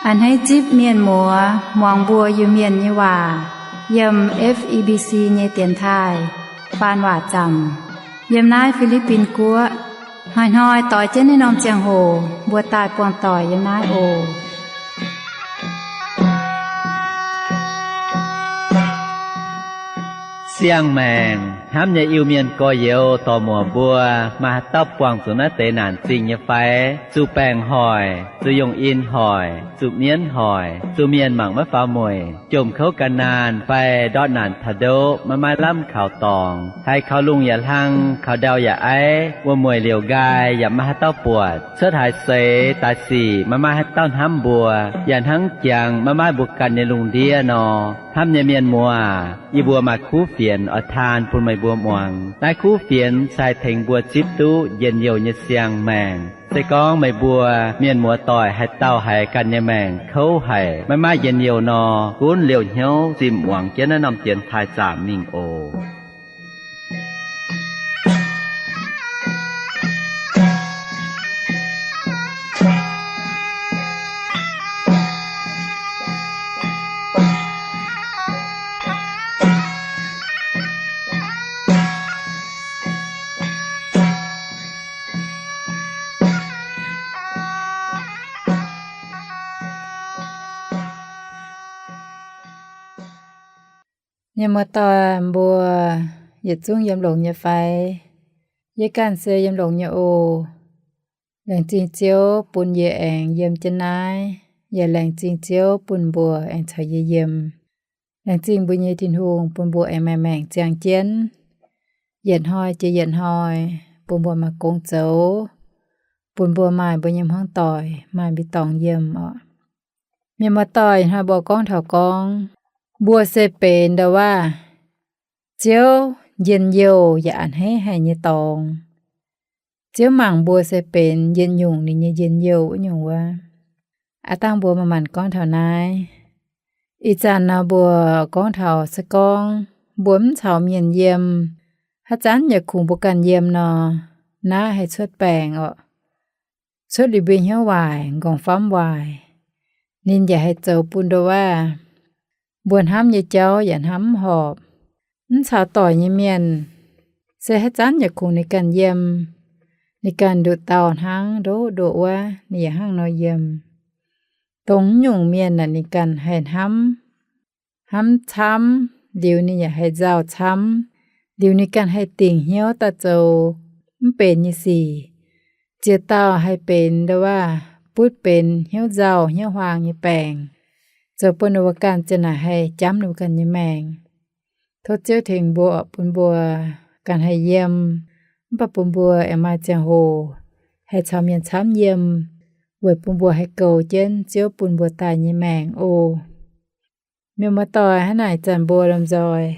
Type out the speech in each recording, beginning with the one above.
A'hneiv zipv mienh muoz muangx mbuo Iu-Mienh nyei waac yiem F E B C nyei dienx taaih faan waac zaamc yiem naaiv Fi^li^bin Guoqv. Hnoi-hnoi doix jienv naaiv norm ziangh hoc mbuo daaih buangh doic yiem naaiv oc. Siang-maengc hnamv nyei Iu-Mienh gorx-youz dorc-muoc mbuo, maaih haaix dauh buangh zuqc naaiv deix naanc zingh nyei fai? Zuqc baengc hoic, zuqc yungh in hoic, zuqc mienv hoic, zuqc mienh mangc maiv faaux mueic, jomc kouv gan naanh fai ndortv naanc taux ndoqv maiv maaih lamh kaux dorngx, haiz kaux lungh yaac hlang, kaux ndau yaac aiv, wuov mueic liouc nqaai yaac maiv maaih haaix dauh buatc, cuotv haaix seix daaih sic maiv maaih haaix dauh hnamv mbuo, yaac hnangv jangx maiv maaih mbuo ganh nyei lungh ndiev nor. Hnamv nyei mienh muoz, yie mbuo maaih kuv fienx oix taan bun meih mbuo muangx. Naaiv kuv fienx se haih tengx mbuo zipv duqv njien-youh nyei siang-maengc. Se gorngv meih mbuo mienh muoz-doic haaix dauh haiz ganh nyei maengc kouv haic, maiv maaih njien-youh nor, gunv liouh hnyouv zimh muangx jienv naaiv norm dienx taaih zaamc mingh oc. Mienh muoz-doic mbuo yietc zungv yiem longx nyei fai? Yie ganh se yiem longx nyei oc. Laengz zingh Ziouv bun yie aengx yiem jienv naaiv, yaac laengz zingh Ziouv bun mbuo aengx caux yie yiem. Laengz zingh mbuo nyei Tin-Hungh bun mbuo aengx maaih maengc ziangh jienv, yietc hnoi jiex yietc hnoi, bun mbuo maaih gong zoux, bun mbuo maaih mbuo nyei hmuangv doic, maaih mbu'ndongx yiem oc. Mienh muoz-doic, ih hnoi mbuo gorngv taux gorngv, mbuo se benx ndau-waav Ziouv njien-youh yaac a'hneiv haic nyei dorngx. Ziouv mangc mbuo se benx njien-nyungc ninh nyei njien-youh wuov nyungc wuov. Aav dangh mbuo manc-manc gorngv taux naaiv. Ih zanc nor mbuo gorngv taux se gorngv mbuo mv caux mienh yiem, haaix zanc yaac kungx mbuo ganh yiem nor, naaiv haih cuotv baengc oc. Cuotv liuz mbuo hnyouv waaic, m'nqorngv famv waaic, ninh yaac haih zoux bun ndau-waav mbuo hnamv nyei jauv yaac hnamv mv horpc. Mv caux doic nyei mienh, se haaix zanc yaac kungx ninh ganh yiem, ninh ganh nduqc dauh hnangv ndoqv ndoqv wuov, ninh yaac hnangv nor yiem. Dongh mv nyungc mienh naaic ninh ganh haih hnamv, hnamv camv, liuz ninh yaac haih nzauh camv, liuz ninh ganh haih dingc hnyouv daaih zoux mv benx nyei sic. Ziex dauh haih benx ndau-waav butv benx hnyouv nzauh hnyouv huaang nyei baengc, zoux bun ninh mbuo ganh ziouc naaic haih jamv ninh mbuo ganh nyei maengc. Tov Ziouv tengx mbuo bun mbuo ganh haih yiem, mv baac bun mbuo aengx maaih ziangh hoc haih caux mienh camv yiem, weic bun mbuo haih goux jienv Ziouv bun mbuo daaih nyei maengc oc. Mienh muoz-doic, hnangv naaic zanc mbuo lomh nzoih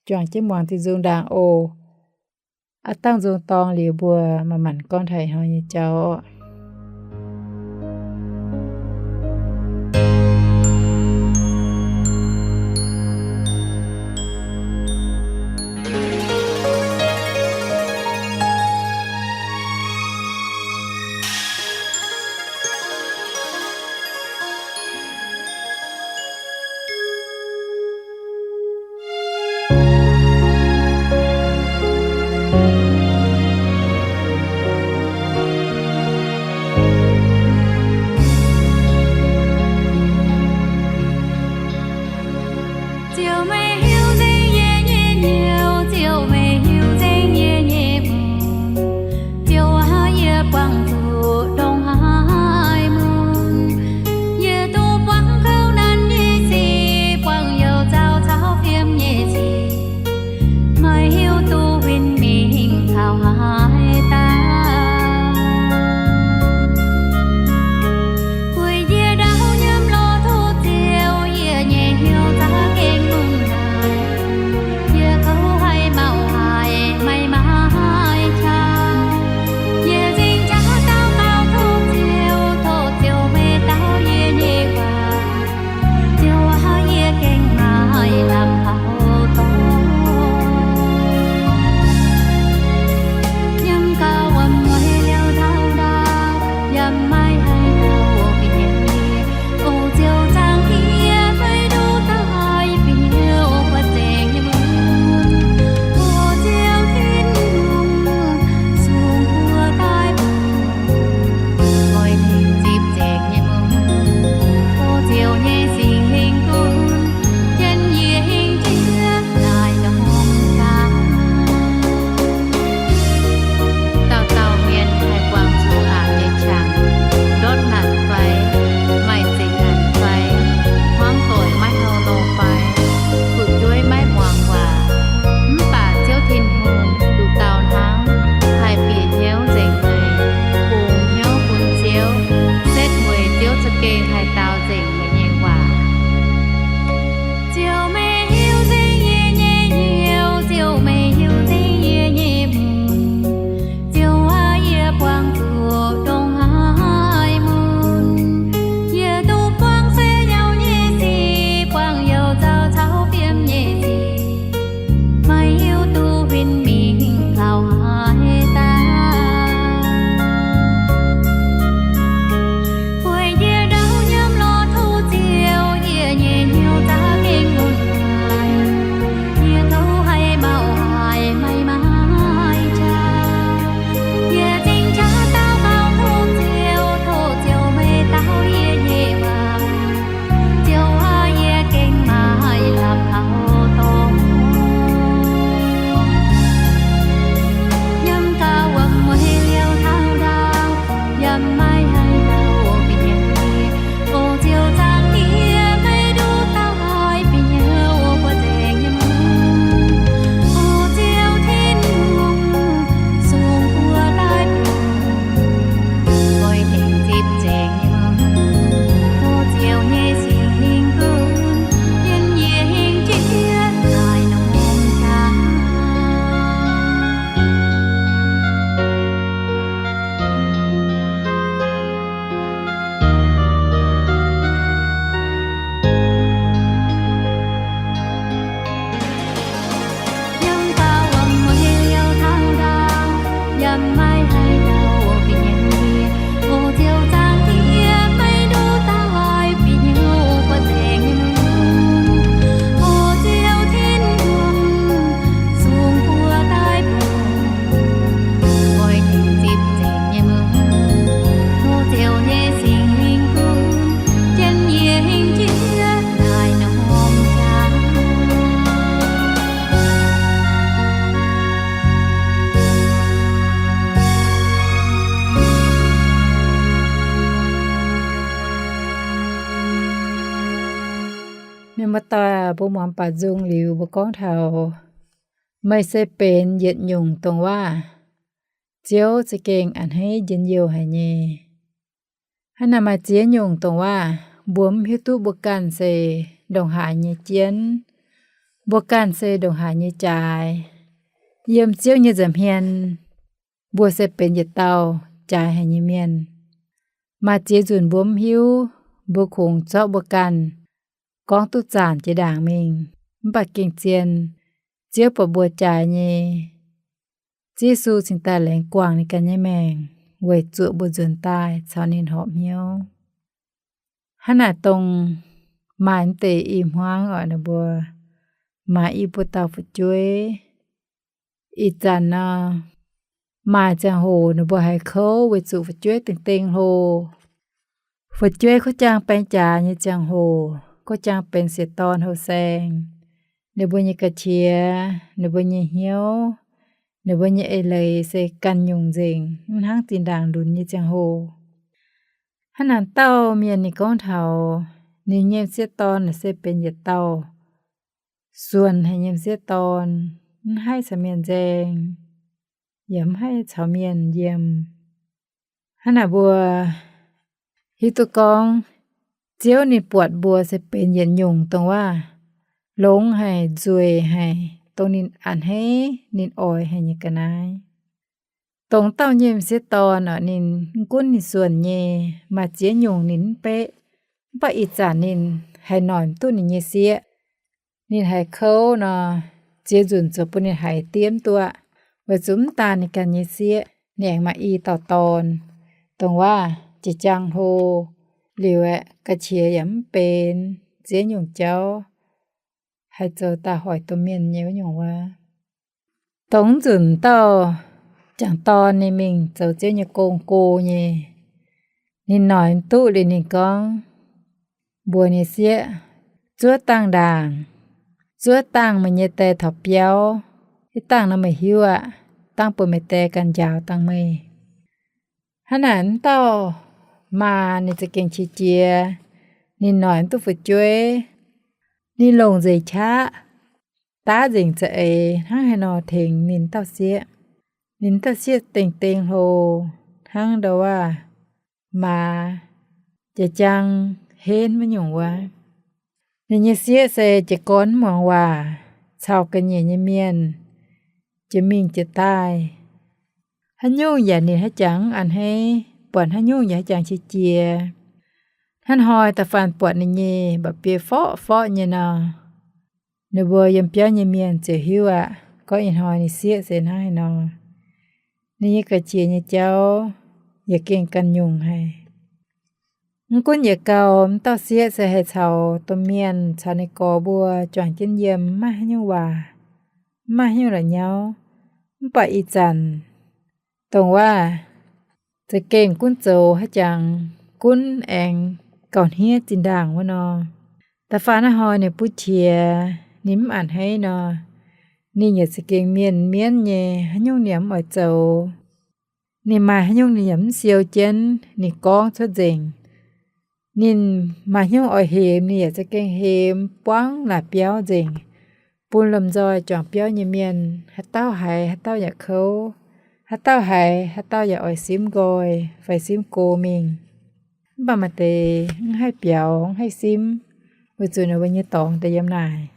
juangc jienv muangx diuh nzung ndaangc oc. Aav dangh nzung dorng liuz mbuo manc-manc gorngv taux ih hnoi nyei jauv. Ziouv meih hiuv nzengc yie nyei hnyouv, Ziouv meih hiuv nzengc yie nyei mbuox. Ziouv aac, yie buangh zuqc ndongc haaix mun, yie duqv buangh kouv nanv nyei sic, buangh youh nzauh caux fiem nyei sic, maiv hiuv duqv win mingh taux haaix dauh. Weic yie ndau nyiemv lorz tov Ziouv, yie nyei hnyouv za'gengh lungh ndaaih. Mienh muoz-doic, mbuo muangx baac nzung liuz mbuo gorngv taux, meih se benx yietc nyungc dongh waav Ziouv za'gengh a'hneiv njien-youh haic nyei. Hnangv naaic maaih ziex nyungc dongh waav mbuo mv hiuv duqv mbuo ganh se ndongc haaix nyei jienv, mbuo ganh se ndongc haaix nyei jaaix. Yiem Ziouv nyei nza'hmien, mbuo se benx yietc dauh jaaix haic nyei mienh. Maaih ziex nzunc mbuo mv hiuv, mbuo kungx zorqv mbuo ganh gorngv duqv zanc jiex ndaangc mingh. Mv baac gengh zien, Ziouv buatc mbuo jaaix nyei. Ziouv Yesu cingx daaih laengz guangc ninh ganh nyei maengc weic zuoqc mbuo nzuonx daaih caux ninh horpc hnyouv. Hnangv naaic dongh maaih deix i hmuangv oc, ninh mbuo maaih i buo dauh fu'jueiv. Ih zanc nor, maaih ziangh hoc ninh mbuo haiz kouv weic zuqc fu'jueiv dengh dengh hlo. Fu'jueiv kuv jaang baeng jaax nyei ziangh hoc, kuv jaang benx sieqv dorn houh saeng. Ninh mbuo nyei ga'qiex, ninh mbuo nyei hnyouv, ninh mbuo nyei eix leiz se ganh nyungc nzengc, mv hnangv zinh ndaangc lunx nyei ziangh hoc. Hnangv naaic dauh mienh ninh gorngv taux ninh nyei m'sieqv dorn naaic se benx yietc dauh suonc haic nyei m'sieqv dorn, mv haih caux mienh nzaeng, yaac mv haih caux mienh yiem. Hnangv naaic mbuo hiuv duqv gorngv, Ziouv ninh buatc mbuo se benx yietc nyungc dongh waav longx haic, nzueic haic, dongh ninh a'hneiv, ninh oix haic nyei ga'naaiv. Dongh dauh nyei m'sieqv dorn oc, ninh mv gunv ninh suonc nyei, maaih ziex nyungc ninh mv beqv, mv baac ih zanc ninh haiz noic mv duqv ninh nyei sieqv. Ninh haiz kouv nor, ziex nzunc zoux bun ninh haiz diev mv duqv, weic zuqc mv daan ninh ganh nyei sieqv, ninh aengx maaih i dauh dorn, dongh waav jiex jaang hlo liuz aeqv, ga'qiex yaac mv benx, ziex nyungc jauv, haiz zoux daaih hoic domh mienh nyei wuov nyungc wuov. Dongh nzunc dauh jangc dorn ninh mingh zoux Ziouv nyei gong go nyei, ninh noic mv duqv liuz ninh gorngv mbuox ninh sieqv, Zuov dangh ndaangc, zuov dangh meih nyei die taux biauv. Ih dangh nor meih hiuv aqv. Dangh bun meih die ganh njaaux dangh meih. Hnangv naaic wuov dauh maa ninh za'gengh qiex jiez, ninh noic mv duqv fu'jueiv, ninh longc nzengc qaqv, daav nzengc za'eix hnangv haaix nor tengx ninh dauh sieqv. Ninh dauh sieqv dengh dengh hlo hnangv ndau waav maaz, jiex jaang henv wuov nyungc wuov. Ninh nyei sieqv se jiez gorn mv muangx waac, caux ga'nyiec nyei mienh jiex mingh jiex daaih. Haaix nyungc yaac ninh haaix jangx mv a'hneiv, buatc haaix nyungc yaac haaix jangx qiex jiez. Hnangv hnoi da'faanh buatc ninh nyei mba'biei forqv forqv nyei nor, ninh mbuo yiem biauv nyei mienh ziouc hiuv aqv, gorngv ih hnoi ninh sieqv se hnangv haaix nor. Ninh nyei ga'qiex nyei jauv yaac gengh ganh nyungc haic. Mv gunv yietc gau, wuov dauh sieqv se haih caux domh mienh caux ninh gorx mbuo juangc jienv yiem, mv maaih haaix nyungc waac, mv maaih haaix nyungc la'nyauv. Mv baac ih zanc dongh waav za'gengh gunv zoux haaix jangx, gunv aengx gauh hniev zinh ndaangc wuov nor, da'faanh naaiv hnoi ninh buov qiex, ninh mv a'hneiv nor, ninh yaac za'gengh mienh mienv nyei, haaix nyungc ninh yaac mv oix zoux. Ninh maaih haaix nyungc ninh yaac mv siou jienv, ninh gorngv cuotv nzengc. Ninh maaih haaix nyungc oix hemx, ninh yaac za'gengh hemx buangv laaix biauv nzengc, bun lomh nzoih juangc biauv nyei mienh haaix dauh haiz haaix dauh yaac kouv, haaix dauh haiz haaix dauh yaac oix simv nqoi fai simv go mingh. Mv baac maaih deix mv haih biaux, mv haih simv, weic zuqc ninh mbuo nyei dorngx daaih yiem naaic.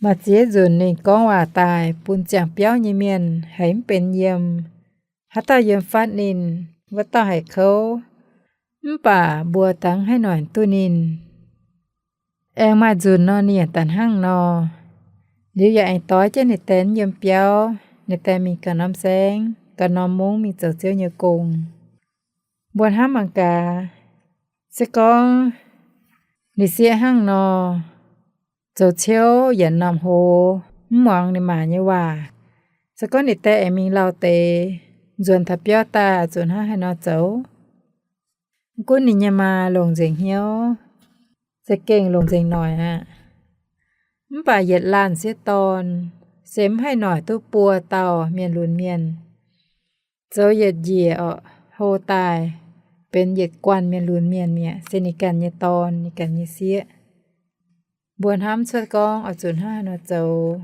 Maaih ziex nzunc ninh gorngv waac daaih bun ziangh biauv nyei mienh haiz mv benx yiem. Haaix dauh yiem fatv ninh, wuov dauh haiz kouv. Mv baac mbuo dangv haih noic duqv ninh. Aengx maaih nzunc nor, ninh yaac daaih hnangv nor. Liuz yaac aengx doix jienv ninh die mv yiem biauv, ninh die mingh ganh norm saengv, ganh norm mungv mingh zoux Ziouv nyei gong. Mbuo hnamv mangc gaax, se gorngv ninh sieqv hnangv nor, zoux ciouv yaac m'normh hoz, mv muangx ninh maa nyei waac, se gorngv ninh die aengx mingh lauh deix, nzuonx taux biauv daaih zuqc hnangv haaix nor zoux? Mv gunv ninh nyei maa longc nzengc hnyouv, za'gengh longc nzengc noic aqv. Mv baac yietc laanh sieqv dorn se mv haih noic duqv buo dauh mienh lunx mienh. Zoux yietc njiec oc, hlo daaih benx yietc guanh mienh lunx mienh mi'aqv, se ninh ganh nyei dorn, ninh ganh nyei sieqv. Mbuo hnamv cuotv gorngv oix zuqc hnangv haaix nor zoux.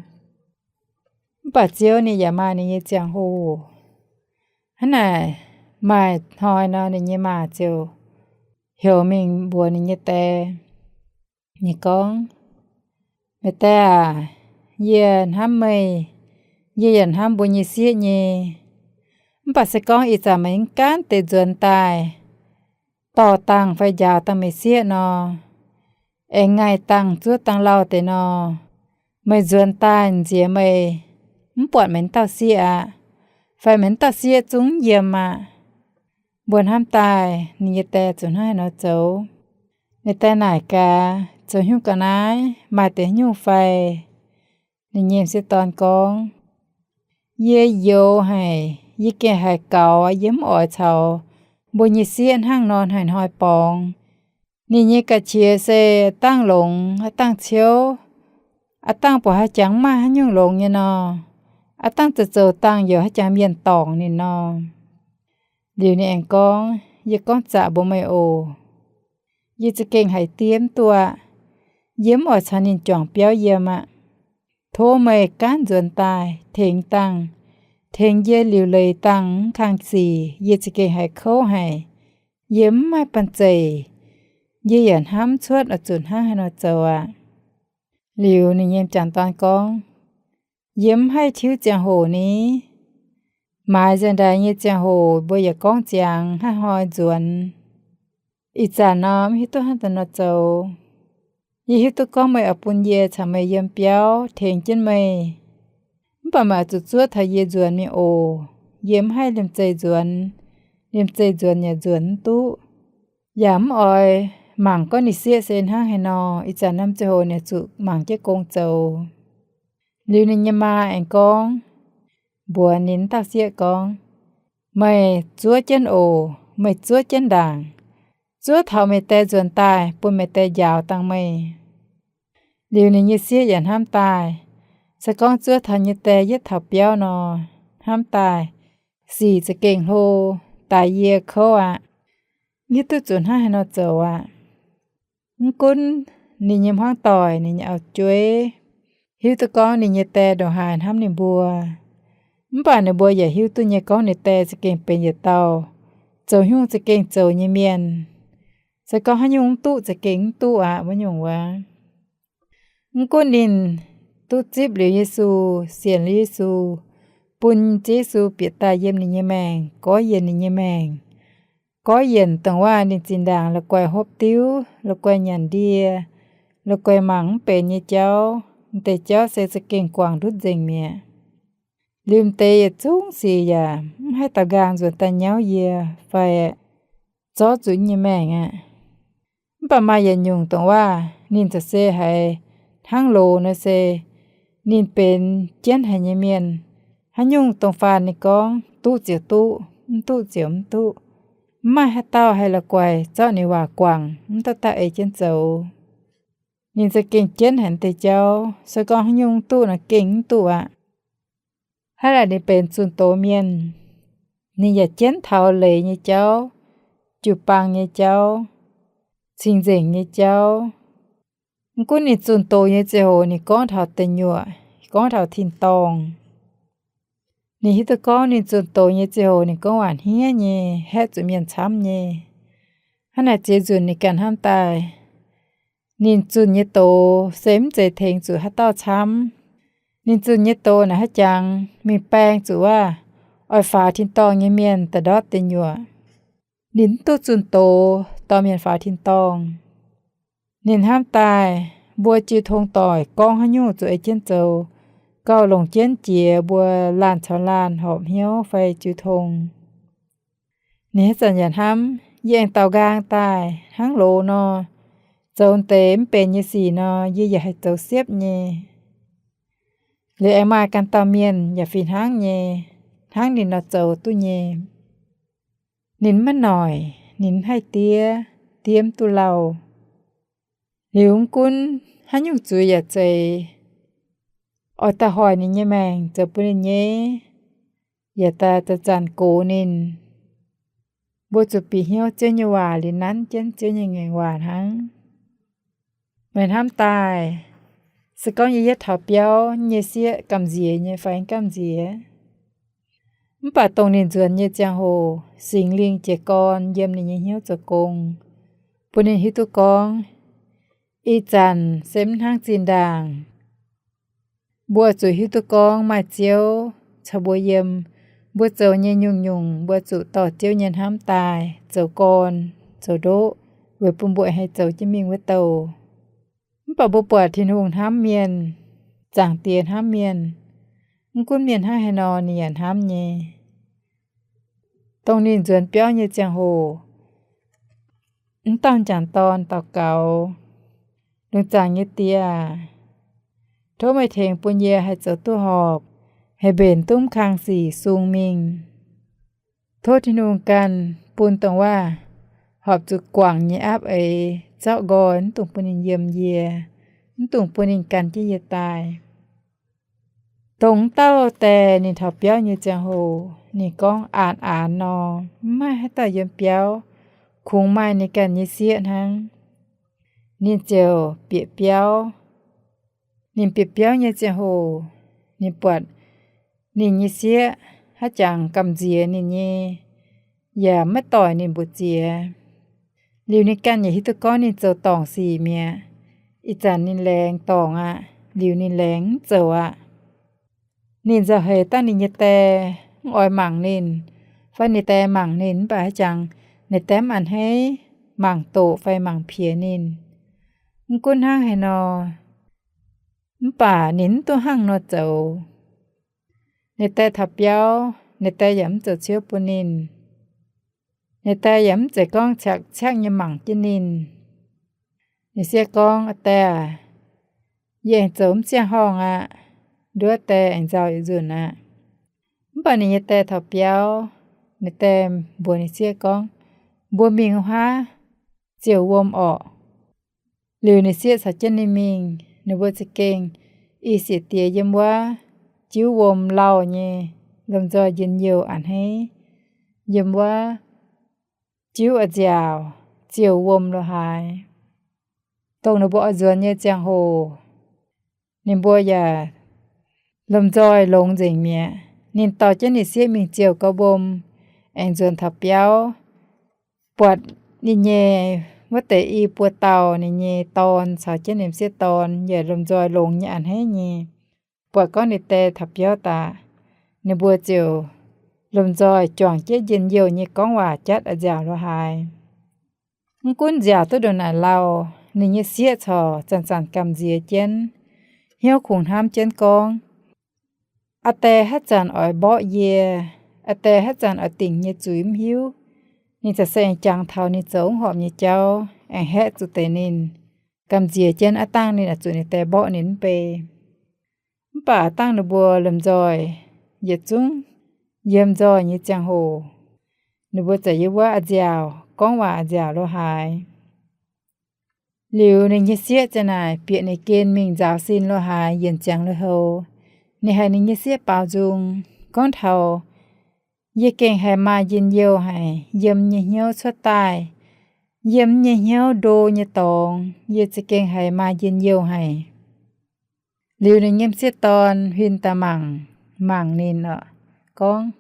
Mv baac Ziouv ninh yaac maaih ninh nyei ziangh hoc. Hnangv naaic, maaih hnoi nor ninh nyei maa ziouc heuc mingh mbuox ninh nyei die. Ninh gorngv, Meih die aac, yie hnamv meih. Yie yaac hnamv mbuo nyei sieqv nyei. Mv baac se gorngv ih zanc meih mv gaanv deix nzuonx daaih dorh dangh fai njaaux dangh meih sieqv nor, aengx ngaih dangh zuov dangh lauh deix nor, meih nzuonx daaih nziex meih, mv buatc meih wuov dauh sieqv aqv, fai meih wuov dauh sieqv zungv mv yiem aqv. Mbuo hnamv daaih ninh nyei die zuqc hnangv haaix nor zoux. Ninh die naaic gaax, Zoux haaix nyungc ga'naaiv, maaih deix haaix nyungc fai? Ninh nyei m'sieqv dorn gorngv, Yie youx haic, yie gengh haiz gaux, yie mv oix caux mbuo nyei sieqv hnangv nor hnoi-hnoi borngz. Ninh nyei ga'qiex se dangh longx, aa dangh ciouv, aa dangh buatc haaix jangx mv maaih haaix nyungc longx nyei nor, aa dangh zoux zoux dangh youc haaix jangx mienh dorngc ninh nor. Liuz ninh aengx gorngv, Yie gorngv zaqc mbuox meih oc, yie za'gengh haiz diev mv duqv aqv. Yie mv oix caux ninh juangc biauv yiem aqv. Tov meih gaanv nzuonx daaih tengx dangh, tengx yie liuc leiz dangh mv kang sic, yie za'gengh haiz kouv haic. Yie mv maaih banh zeic. Yie yaac hnamv cuotv oix zuqc hnangv haaix nor zoux aqv. Liuz ninh nyei m'jangc dorn gorngv, Yie mv haih tiuv ziangh hoc ni. Maaiz nzengc ndaix nyei ziangh hoc mbuo yaac gorngv ziangx hnangv haaix hnoi nzuonx. Ih zanc nor mv hiuv duqv hnangv haaix nor zoux. Yie hiuv duqv gorngv meih oix bun yie caux meih yiem biauv tengx jienv meih. Mv baac meih oix zuqc zuov taux yie nzuonx mingh oc. Yie mv haih liemh zeih nzuonx. Liemh zeih nzuonx yaac nzuonx mv duqv, yaac mv oix mangc gorngv ninh sieqv se hnangv haaix nor. Ih zanc norm ziangh hoc ninh zuqc mangc jienv gong zoux. Liuz ninh nyei maa aengx gorngv, mbuox ninh wuov dauh sieqv gorngv, Meih zuov jienv oc. Meih zuov jienv ndaangc. Zuov taux meih die nzuonx daaih bun meih die njaaux dangh meih. Liuz ninh nyei sieqv yaac hnamv daaih, se gorngv zuov taux nyei die yietv taux biauv nor, hnamv daaih, sic za'gengh hlo, daaix yie kouv aqv. Hiuv duqv zuqc hnangv haaix nor zoux aqv. Mv gunv ninh nyei hmuangv doic, ninh nyei auv-jueiv, hiuv duqv gorngv ninh nyei die ndongc haaix hnamv ninh mbuo, mv baac ninh mbuo yaac hiuv duqv nyei gorngv ninh die za'gengh benx yietc dauh zoux haaix nyungc za'gengh zoux nyei mienh. Se gorngv haaix nyungc mv duqv za'gengh mv duqv aqv wuov nyungc wuov. Mv gunv ninh duqv zipv liuz Yesu, sienx liuz Yesu, bun Ziouv Yesu bieqc daaih yiem ninh nyei maengc, gorx yienc ninh nyei maengc. Gorx yienc dongh waac ninh zinh ndaangc la'guaih hopv diuv, la'guaih nyanc ndie, la'guaih mangc mv benx nyei jauv, m'deix jauv se za'gengh guangc ndutv nzengc mi'aqv. Liuz m'deix yietc zungv sic yaac mv haih daux nqaang nzuonx daaih nyauv yie fai zorqv zuqc nyei maengc aqv. Mv baac maaih yietc nyungc dongh waac ninh za'gengh se haiz hnangv loz nor se ninh benx jienv haic nyei mienh. Haaix nyungc dongh faanh ninh gorngv duqv ziouc duqv, mv duqv ziouc mv duqv. Mv maaih haaix dauh haih la'guaih zorqv ninh waac guangc, mv dauh dauh ei jienv zoux. Ninh za'gengh jienv haic deix jauv, se gorngv haaix nyungc mv duqv nor gengh mv duqv aqv. Hnangv naaic ninh benx zunh doz mienh, ninh yaac jienv taux leiz nyei jauv, jiu-baang nyei jauv, cing-nzengc nyei jauv. Mv gunv ninh zunh doz nyei ziangh hoc ninh gorngv taux deic nyuoqc, gorngv taux tin-dorngh. Ninh hiuv duqv gorngv ninh zunh doz nyei ziangh hoc ninh gorngv waac hniev nyei, haeqv zuqc mienh camv nyei. Hnangv naaic ziex nzunc ninh ganh hnamv daaih, ninh zunh nyei doz se mv zeiz tengx zuqc haaix dauh camv. Ninh zunh nyei doz naaic haaix jangx mingh baeng zuqc waac oix faaux tin-dorngh nyei mienh da'ndortv deic nyuoqc. Ninh mv duqv zunh doz dorh mienh faaux tin-dorngh. Ninh hnamv daaih mbuo jiu tong doic gorngv haaix nyungc zuqc ei jienv zoux, gauh longc jienv jiex mbuo laanh caux laanh horpc hnyouv fai jiu tong. Ninh haaix zanc yaac hnamv, yie aengx daaux nqaang daaih hnangv loz nor, zoux deix mv benx nyei sic nor, yie yaac haih zoux siepv nyei. Liuz aengx maaih ganh dauh mienh yaac fih hnangv nyei, hnangv ninh nor zoux duqv nyei. Ninh maiv noic, ninh mv haih diev, diev mv duqv lauh. Liuz mv gunv haaix nyungc zuiz yaac zeiz, oix daaih hoic ninh nyei maengc zoux bun ninh nyei, yaac daaih zanc-zanc gox ninh. Mbuo zuqc bieqc hnyouv Ziouv nyei waac liuz nanv jienv Ziouv nyei ngaengc waac hnangv. Meih hnamv daaih, Se gorngv yie yietv taux biauv nyei sieqv gamh nziex nyei fai mv gamh nziex? Mv baac dongh ninh nzuonx nyei ziangh hoc, Singx Lingh jiez gorn yiem ninh nyei hnyouv zoux gong, bun ninh hiuv duqv gorngv, ih zanc se mv hnangv zinh ndaangc. Mbuo zuqc hiuv duqv gorngv maaih Ziouv caux mbuo yiem. Mbuo zoux nyei nyungc-nyungc mbuo zuqc dorh Ziouv nyei hnamv daaih zoux gorn, zoux ndoqv, weic bun mbuo haih zoux jienv mingh wuov douh. Mv baac mbuo buatc Tin-Hungh hnamv mienh, Zaangc Diex hnamv mienh. Mv gunv mienh hnangv haaix nor, ninh yaac hnamv nyei. Dongh ninh nzuonx biauv nyei ziangh hoc, mv dauh m'jangc dorn daux gaux, Lungh zaangc nyei Die aac, tov meih tengx bun yie haih zoux duqv horpc, haih mbenc duqv mv kang sic sung mingh. Tov Tin-Hungh ganh bun dongh waac horpc zuqc guangc nyei aapv eix zorqv nqoi, mv dungx bun ninh yiem yie, mv dungx bun ninh gan jienv yie daaih. Dongh wuov dauh die ninh taux biauv nyei ziangh hoc, ninh gorngv aanx-aanx nor, mv maaih haaix dauh yiem biauv, kungx maaih ninh ganh nyei sieqv hnangv. Ninh ziouc bieqc biauv. Ninh bieqc biauv nyei ziangh hoc, ninh buatc ninh nyei sieqv haaix jangx gamh nziex ninh nyei, yaac maiv doic ninh mbu'ziex. Liuz ninh ganh yaac hiuv duqv gorngv ninh zoux dorngc sic mi'aqv. Ih zanc ninh laengz dorngc aqv. Liuz ninh laengz mv zoux aqv. Ninh nzauh heix dangh ninh nyei die mv oix mangc ninh, fai ninh die mangc ninh mv baac haaix jangx ninh die mv a'hneiv mangc doqc fai mangc piex ninh. Mv gunv hnangv haaix nor, mv baac ninh mv duqv hnangv nor zoux. Ninh die taux biauv, ninh die yaac mv zoux ciouv bun ninh. Ninh die yaac mv zeiz gorngv caqv-caqv nyei mangc jienv ninh. Ninh sieqv gorngv, Aa die aac, yie aengx zoux mv ziangh horngh aqv. Nduov die aengx nzauh yietc nzunc aqv. Mv baac ninh nyei die taux biauv, ninh die mbuox ninh sieqv gorngv, Mbuo mingh wuov-haav ziouc wuom orqc. Liuz ninh sieqv caux jienv ninh mingh. Ninh mbuo za'gengh i sieqv diex yiem wuov jiuv wuom lauh nyei, lomh nzoih njien-youh a'hneiv, yiem wuov jiuv a'nziaauc ziouc wuom lo haaix. Dongh ninh mbuo oix nzuonx nyei ziangh hoc, ninh mbuo yaac lomh nzoih longx nzengc mi'aqv. Ninh dorh jienv ninh sieqv mingh ziouc gauh wuom, aengx nzuonx taux biauv, buatc ninh nyei wuov deix i buo dauh, ninh nyei dorn caux jienv ninh sieqv dorn yaac lomh nzoih longx nyei a'hneiv nyei. Buatc gorngv ninh die taux biauv daaih, ninh mbuo ziouc lomh nzoih juangc jienv njien-youh nyei gorngv waac jatv a'nziaauc lo haaix. Mv gunv nziaauc duqv ndongc naaic lauh, ninh nyei sieqv corc zanc-zanc gamh nziex jienv, hnyouv kungx hnamv jienv gorngv, Aa die haaix zanc oix mborqv yie? Aa die haaix zanc oix dingc nyei zuiz mv hiuv? Ninh ziouc se aengx jangx taux ninh zoux mv horpc nyei jauv, aengx haeqv zuqc deix ninh, gamh nziex jienv aqv dangh ninh oix zuqc ninh die mborqv ninh mv bei. Mv baac dangh ninh mbuo lomh nzoih yietc zungv yiem nzoih nyei ziangh hoc, ninh mbuo ziouc yiem wuov a'nziaauc gorngv waac a'nziaauc lo haaix. Liuz ninh nyei sieqv ziang naaic bieqc ninh gen mingh nzaaux sin lo haaix yienc ziangx lui-houx. Ninh haiz ninh nyei sieqv baaux nzung gorngv taux, Yie gengh haiz maaih njien-youh haic. Yiem nyei hnyouv cuotv daaih, yiem nyei hnyouv ndo nyei dorngx, yie za'gengh haiz maaih njien-youh haic. Liuz ninh nyei m'sieqv dorn huin daaih mangc, mangc ninh oc, gorngv,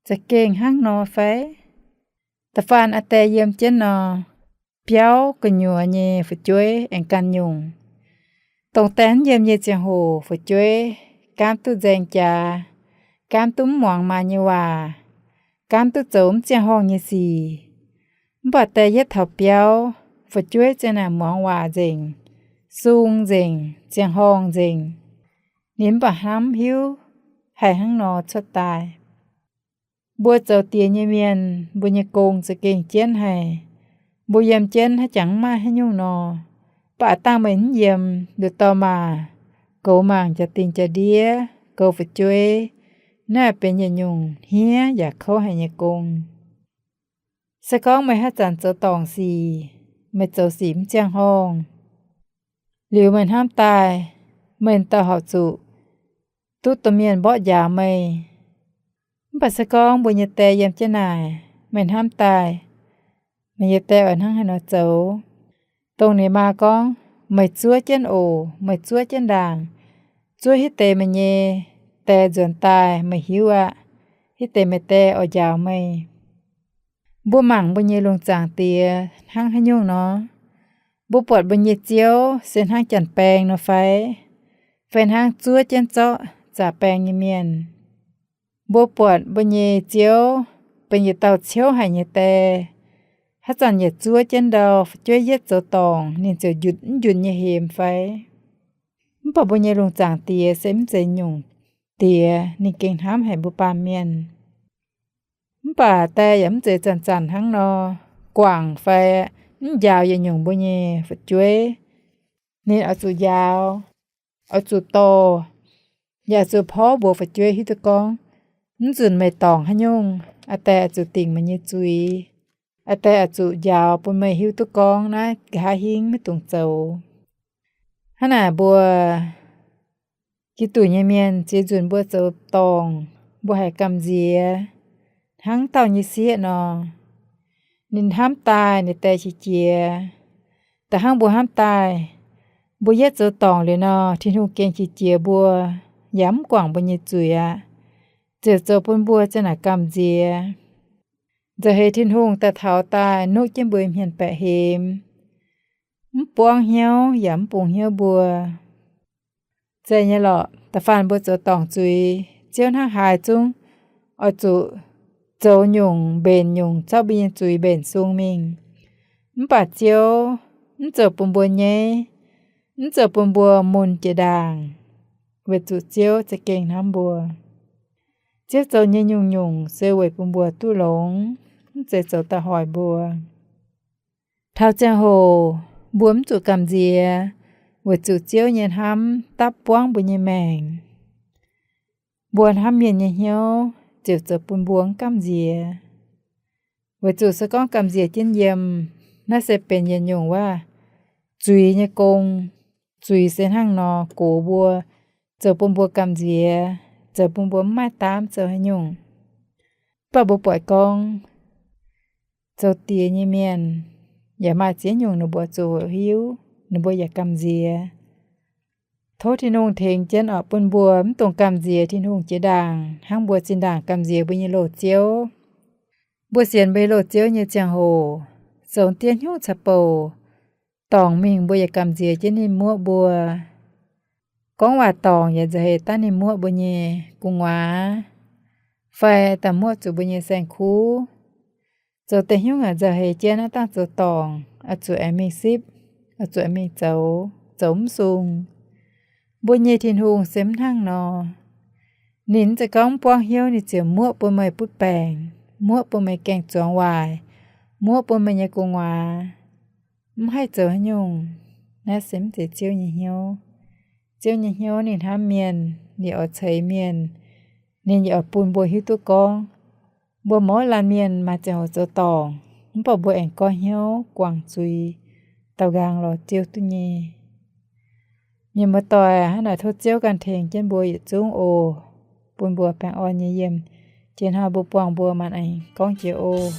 Za'gengh hnangv nor fai? Da'faanh aa die yiem jienv nor, biauv gu'nyuoz nyei fu'jueiv aengx ganh nyungc. Dongh die mv yiem nyei ziangh hoc fu'jueiv gaamv duqv nzaeng jaax, gaamv duqv mv muangx maa nyei waac, gaamv duqv zoux mv ziangh horngh nyei sic. Mv baac die yietv taux biauv, fu'jueiv ziang naaic muangx waac nzengc, sung nzengc, ziangh horngh nzengc. Ninh mv baac hnamv hiuv, Haiz hnangv nor cuotv daaih? Mbuo zoux diex nyei mienh, mbuo nyei gong za'gengh jienv haic. Mbuo yiem jienv haaix jangx mv maaih haaix nyungc nor. Mv baac dangh meih mv yiem, nduqc dorh maac goux mangc jaa-dingh jaa-ndiev, goux fu'jueiv, naaiv benx yietc nyungc hniev yaac kouv haic nyei gong. Se gorngv meih haaix zanc zoux dorngc sic, meih zoux sic mv ziangh horngh, liuz meih hnamv daaih, meih dauh horpc zuqc duqv domh mienh mborqv njaaux meih. Mv baac se gorngv mbuo nyei die yiem jienv naaic, meih hnamv daaih, meih nyei die oix hnangv haaix nor zoux? Dongh ninh maa gorngv, Meih zuov jienv oc, meih zuov jienv ndaangc. Zuov hitv deix meih nyei die nzuonx daaih meih hiuv aqv. Hitv deix meih die oix njaaux meih. Mbuo mangc mbuo nyei lungh zaangc Diex hnangv haaix nyungc nor? Mbuo buatc mbuo nyei Ziouv se hnangv janx-baeng nor fai? Fai hnangv zuov jienv zorqv zaqc baeng nyei mienh? Mbuo buatc mbuo nyei Ziouv benx yietc dauh ciouv haic nyei die. Haaix zanc yietc zuov jienv ndau fu'jueiv yietv zoux dorngc, ninh ziouc njunc mv njunc nyei hemx fai? Mv baac mbuo nyei lungh zaangc Diex se mv zeiz nyungc diex, ninh gengh hnamv haic mbuo baamh mienh. Mv baac die yaac mv zeiz zanc-zanc hnangv nor guangc fai mv njaaux yietc nyungc mbuo nyei fu'jueiv. Ninh oix zuqc njaaux, oix zuqc dorh, yaac zuqc porv mbuox fu'jueiv hiuv duqv gorngv, mv nzunc meih dorngc haaix nyungc, aa die oix zuqc dingc meih nyei zuiz. Aa die oix zuqc njaaux bun meih hiuv duqv gorngv naaiv nqa'haav hingv maiv dungx zoux. Hnangv naaic mbuo Giduc nyei mienh ziex nzunc mbuo zoux dorngc, mbuo haiz gamh nziex hnangv dauh nyei sieqv nor. Ninh hnamv daaih ninh die qiex jiez, da'hnangv mbuo hnamv daaih. Mbuo yietv zoux dorngc liuz nor, Tin-Hungh gengh qiex jiez mbuo, yaac mv guangc mbuo nyei zuiz aqv, ziouc zoux bun mbuo ziang naaic gamh nziex. Nzauh heix Tin-Hungh daaih taux daaih nuqv jienv mbuo hmien baeqc hemx, mv buangv hnyouv yaac mv bungx hnyouv mbuo. Zeiz nyei lorqc, da'faanh mbuo zoux dorngc zuiz, Ziouv hnangv haaix zungv oix zuqc zoux nyungc mbenc nyungc zorqv mbuo nyei zuiz mbenc sung mingh. Mv baac Ziouv mv zoux bun mbuo nyaiv, mv zoux bun mbuo mun jiex ndaangc, weic zuqc Ziouv za'gengh hnamv mbuo. Ziouv zoux nyei nyungc-nyungc se weic bun mbuo duqv longx, mv zeiz zoux da'hoic mbuo. Taux ziangh hoc mbuo mv zuqc gamh nziex, weic zuqc Ziouv nyei hnamv dapv buangv mbuo nyei maengc. Mbuo hnamv mienh nyei hnyouv ziouc zoux bun mbuo mv gamh nziex, weic zuqc se gorngv gamh nziex jienv yiem, naaiv se benx yietc nyungc waac zuiz nyei gong. Zuiz se hnangv nor gox mbuo, zoux bun mbuo gamh nziex, zoux bun mbuo mv maaih daamv zoux haaix nyungc. Mv baac mbuo buatc gorngv zoux diex nyei mienh yaac maaih ziex nyungc ninh mbuo zuqc hoqc hiuv, ninh mbuo yaac gamh nziex. Tov Tin-Hungh tengx jienv oc, bun mbuo mv dungx gamh nziex Tin-Hungh jiex ndaangc hnangv mbuo zinh ndaangc gamh nziex mbuo nyei loz-ziouv. Mbuo sienx mbuo nyei loz-ziouv nyei ziangh hoc, zoux diev hnyouv caux bouc, dorngc mingh mbuo yaac gamh nziex jienv ninh muoqv mbuo. Gorngv waac dorngc yaac nzauh heix daav ninh muoqv mbuo nyei gu'nguaaz, fai daaih muoqv zuqc mbuo nyei saeng-kuv. Zoux deix hnyouv yaac nzauh heix jienv naaiv dangh zoux dorngc, oix zuqc aengx mingh sipv, oix zuqc aengx mingh zoux, zoux mv sung. Mbuo nyei Tin-Hungh se mv hnangv nor. Ninh mv zeiz gorngv mv buangv hnyouv ninh ziouc muoqv bun meih butv baengc, muoqv bun meih gaeng-zuangx waaic, muoqv bun meih nyei gu'nguaaz mv haih zoux haaix nyungc. Naaiv se mv zeiz Ziouv nyei hnyouv. Ziouv nyei hnyouv ninh hnamv mienh, ninh oix ceix mienh, ninh yaac oix bun mbuo hiuv duqv gorngv mbuo mouz laanh mienh maaih ziangh hoc zoux dorngc, mv baac mbuo aengx goiv hnyouv guangc zuiz, daaux nqaang lorz Ziouv duqv nyei. Mienh muoz-doic, hnangv naaic tov Ziouv ganh tengx jienv mbuo yietc zungv oc, bun mbuo baengh orn nyei yiem. Jiex hnoi mbuo buangh mbuo maanc aengx gorngv jiex oc.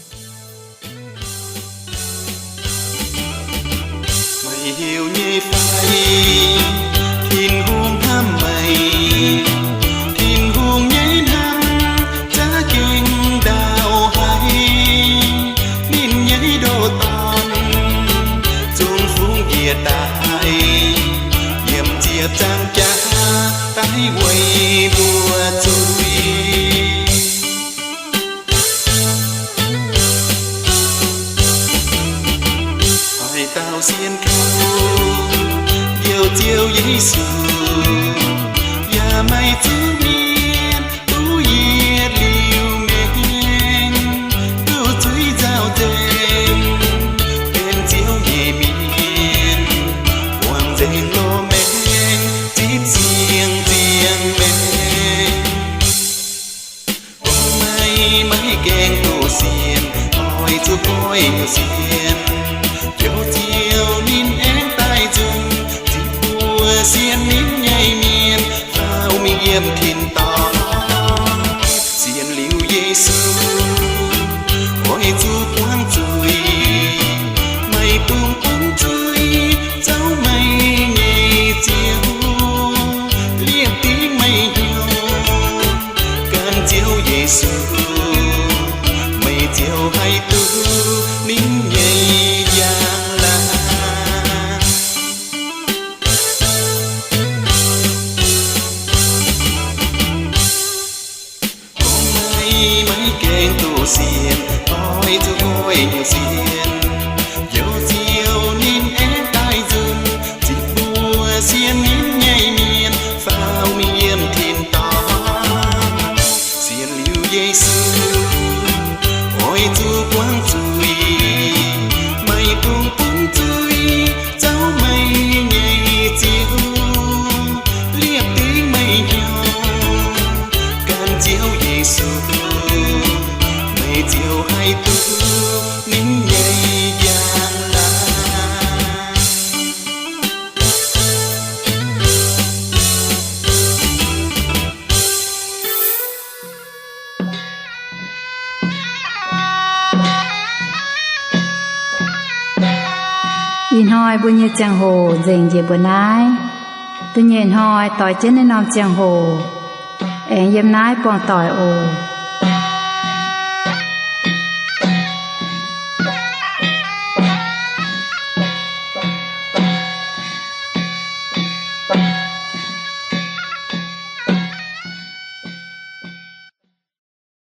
Meih heuc nyei fai? Tin-Hungh hnamv meih. Tin-Hungh nyei hnamv za'gengh ndau haic. Ninh nyei ndoh dorn zungv fungx yietc daaih, yiem ziepc nzaangc jaax daaih weic mbuo zuiz. Haaix dauh sienx kaux Njoux Ziouv Yesu, yaac maaih zuqc mienh duqv yietc liuz maengc, duqv zuiz nzauh nzengc, benx Ziouv nyei mienh, buangh nzengc loz-maengc, zipv siang-ziangh maengc. Gorngv meih maiv gaengh duqv sienx, oix zuqc goiv sienx, Njoux Ziouv ninh aengx daaih nzunc, zipv mbuo sienx ninh nyei mienh faaux mingh yiem tin-dorngh. Sienx liuz Yesu, oix zuqc buangv zuiz, meih dungx bungx zuiz, zoux meih Mienh duqv sienx, oix zuqc goiv nyei sienx. Youc Ziouv ninh aengx daaih nzunc, zinh mbuo sienx ninh nyei mienh faaux mingh yiem tin-dorngh. Sienx liuz Yesu, oix zuqc buangv zuiz, maiv dungx bun zuiz zouv meih nyei Ziouv, liepc dingc meih hnyouv gan Ziouv Yesu, meih ziouc haih duqv ninh nyei njang-laangc. Ih hnoi mbuo nyei ziangh hoc nzengc njiec mbuo naaiv. Da'nyeic hnoi doix jienv naaiv norm ziangh hoc aengx yiem naaiv buangh doic oc.